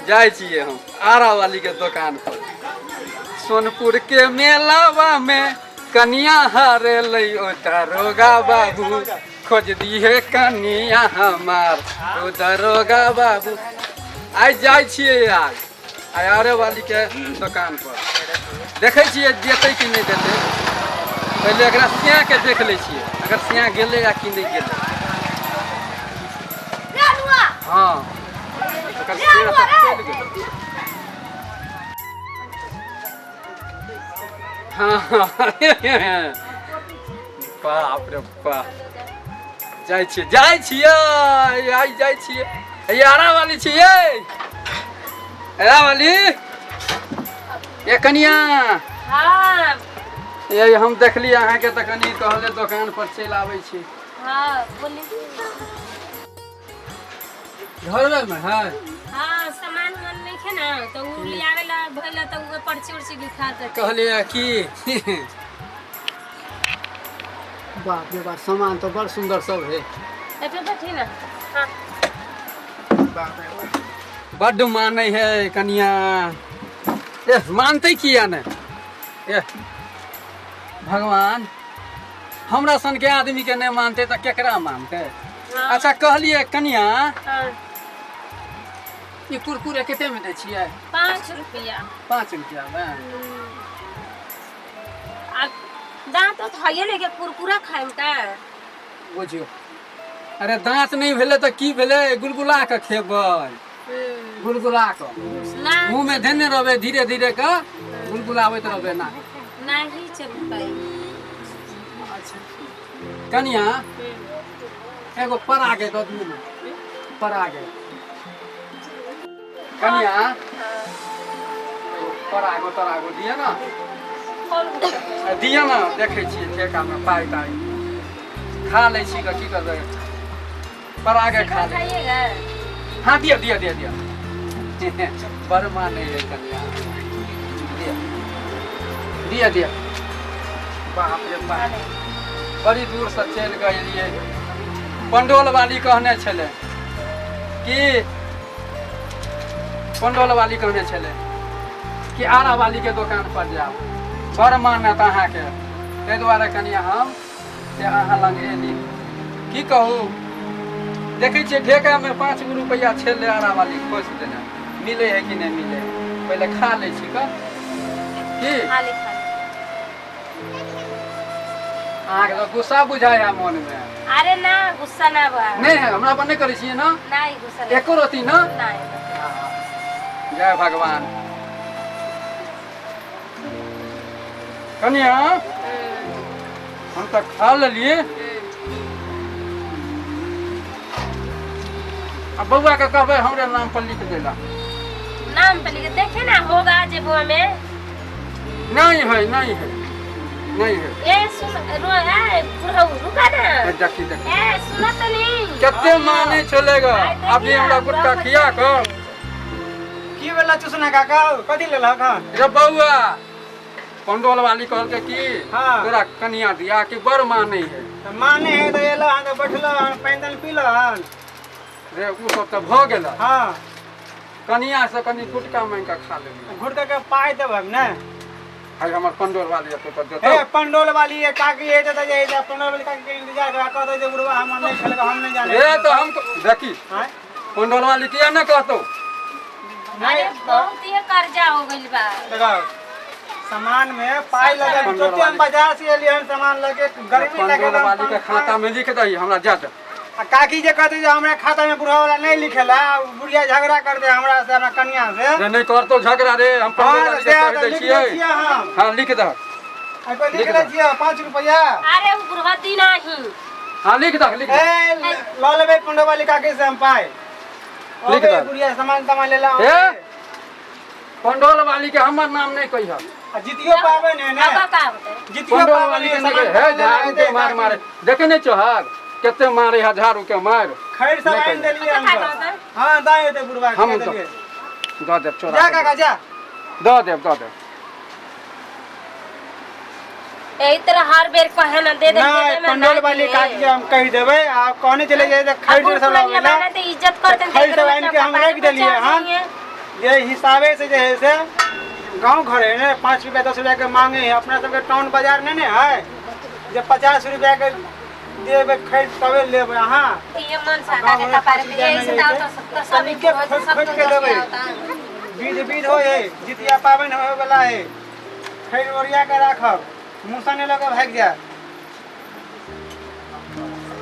जाइ छियै हम आरा वाली के दोकान पर। सोनपुर के मेलावा में कनिया हारेलै ओ दरोगा बाबू, खोज दिहे कनिया हमार ओ दरोगा बाबू। आइ जाइ छियै आज आइ आरे वाली के दोकान पर, देखै छियै देतै कि नहि देतै। पहिले एकरा सिया के देख लै छियै, अगर सिया गेलै या कि नहि गेलै। हँ, एकर सिया तऽ चलि गेलै। हँ, बाप रे बाप, जाइ छियै, जाइ छियै, आइ जाइ छियै। आरा वाली छियै, आरा वाली ए कनिया। हाँ। ये हम देखली अहाँके तऽ कनि कहले दोकान पर चलि आबै छी। हाँ, बोली। घरवे में है? हाँ, सामान उमान नहीं है ना तो उ लियावे ला भइला तो उ पर्ची उर्ची लिखा दे। कहलियै कि बाप रे बाप, सामान तो बड़ सुंदर सब है। एते बैठी ना। हाँ। बाप रे बाप, बड्ड मानै है कनिया। ए मानतै किया ने? ए भगवान, हमरा सन के आदमी के नहि मानतै तऽ केकरा मानतै? हाँ। अच्छा कहलियै कनिया, हाँ। ई कुरकुरे कते में दै छियै? 5 रुपया। 5 रुपया में? आ दांत तो थइए लेके कुरकुरा खाइम का? बुझियौ, अरे दांत नहि भेलै तऽ की भेलै, गुलगुला कऽ खेबै, गुलगुला कऽ ना। मुँह में धेने रहबै, धीरे धीरे कऽ गुलगुलाबैत रहबै ना। नहीं चल पाई। अच्छा कनिया, एगो परागे दऽ दियौ ने, परागे कनिया, एगो परागो तरागो दिअ ने। कौन गुस्सा? दिअ ने, देखै छियै ठेकामे पाइ ताइ खा लै छी कऽ, की करबै, परागे खा लै। खाइएगा? हाँ, दिअ दिअ दिअ दिअ। बड़ मानै है कनिया, दिअ दिअ दिअ। बाप रे बाप, बड़ी दूरसँ चलि गेलियै। पंडौल वाली कहने छलै कि, पंडौल वाली कहने छलै कि आरा वाली के दोकान पर जायब, बड़ मानत अहाँके। ताहि दुआरे कनिया हम से अहाँ लग एली। की कहू, देखै छियै ठेकामे 5 गो रुपैआ छलै आरा वाली खोसि देने, मिलै है कि नहि मिलै है। पहिले खा लै छी कऽ की। खा ले, खा ले। अहाँके तऽ गुस्सा बुझाइ है मोनमे। अरे ना, गुस्सा ना बा। नहि है, हमरा पर नहि करै छियै ने? नहीं, गुस्सा नहीं। एको रति ना? नहीं। जय भगवान। कनिया, हम तऽ खा लेलियै। आ बौआ के कहबै हमरे नाम पर लिख देला। नाम पे लिख देखे ना, होगा जे बुआ में। नहीं है, नहीं है, नहीं है। ए सुन रो, ए बुढ़ऊ रुका ना। ए, देखी देखी। ए सुना तो नहीं। कते माने चलेगा अभी हमरा गुटखा खिया कऽ। की भेला चुसना काका, कथी लेलहक हन? रे बौआ, पंडौल वाली कहलकै कि हाँ। तोरा कनिया दिया कि बड़ माने है। तऽ माने है तऽ एलह हन तऽ बैठलह हन, पानि तानि पीलह हन? रे ओ सब तऽ भऽ गेल। हाँ। कनिया से कनि गुटका मांगि कऽ खा लेली। घुटका के पाइ देबहक ने? है हमर पंडौल वाली एतौ तऽ देतौ। हे पंडौल वाली ये काकी हे तऽ जे जे पंडौल वाली काकी के इंतजार करा कहतै जे बुढ़वा हमर नहि खेलक, हम नहि जाने। रे तऽ हम देखी, आँय? पंडौल वाली किया नहि कहतौ? अरे बहुत ही कर्जा हो गइल बा। देखो, सामान में पाई लगे पंडौल तुरते हम वाली। बाजार से एलियै हन सामान लगे, गर्मी लगे। पंडौल वाली के खाता में लिख दही, हमरा जा दे। आ काकी जे कहते जे हमरा खाता में बुढ़वा वाला नहीं लिखेला, उ बुढ़िया झगड़ा कर दे हमरा से, हमरा कनिया से। रे नहीं करतौ झगड़ा रे, हम पंडौल हाँ, वाली के से कहि तऽ दै लिख दै छियै। छियै हम। हाँ, लिख दहक। एहि पर लिख लिख दै दह। छियै 5 रुपैआ। अरे उ बुढ़वा दी नाही। हाँ, लिख दहक, लिख दहक। ए लऽ लेबै पंडौल वाली काकी से हम पाई। लिख अबे दह। बुढ़िया सामान तामान लेला। ए पंडौल वाली के हमर नाम नहीं कहिह। आ जितियो पाबनि है ने। अब का होतै? जितियो पंडौल पाबनि वाली है, के नहीं सामान कहिह। हे तामान लेला झाड़ू के हेतै मार काकी। मारे देखे नहीं चोहर कते मारे है झाड़ू के मार। खैर सब नहीं आनि कहिह। देलियै हम कथा सब। कहतै? हाँ, दऽ हेतै बुढ़वा के हम दऽ दऽ देलियै। दऽ देब चोरा जा के। काका जा। दऽ देब, दऽ देब। यही तरह हर बेर कहे ना दे दे नहीं पंडोल वाली काकी के हम कह देबै आ कहने चले जाए तऽ खरीद सब लाबै तो इज्जत करते खरीद सब आनि के हम राखि देलियै हन। ये हिसाबे से जे है से गाँव घर है ने, 5 रुपया 10 रुपया के मांगे है। अपना सबके टाउन बाजार नहीं ने है जे 50 रुपया के देबै खरीद तबे लेबै अहाँ। ये मन सादा के कपार पे यही से दाव तो सब तनिके खोटि खोटि के देबै। बीज बीज होइ है, जितिया पाबनि होय वाला है, खैर ओरिया के राखब, मूसा नहि लऽ के भागि जायत।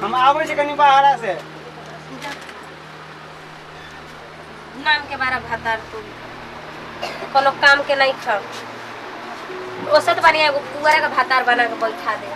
हम आबै छी कनि बाहरा से। नाम के बारा भातार तू कोनो काम के नहीं खा, औसत बढ़िया एगो पुअरा के भातार बना के बैठा दे।